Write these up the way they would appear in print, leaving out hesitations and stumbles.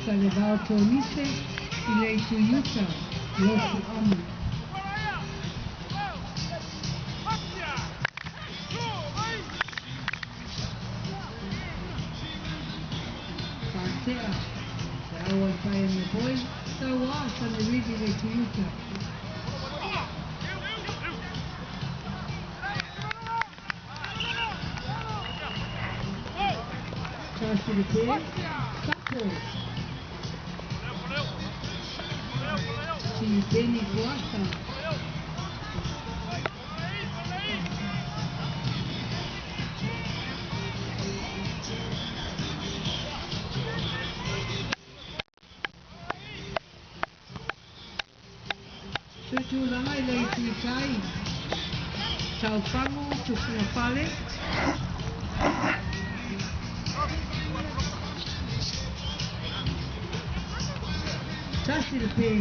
Salevao Tonise i le itu i uta, Lotu Amu. Faatea, le au ai pae me boy, Sauā Sanerivi i le itu i uta. Tasi le pe, Tapo. Silipeni Kuasa. Tutulaga i le itu i tai, Taufagu Tufugafale. Tasi le pe.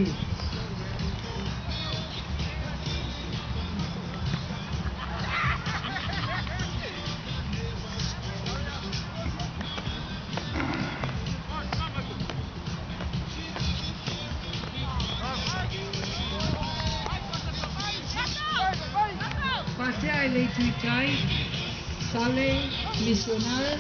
Faatea i le itu i tai, Sale Misional.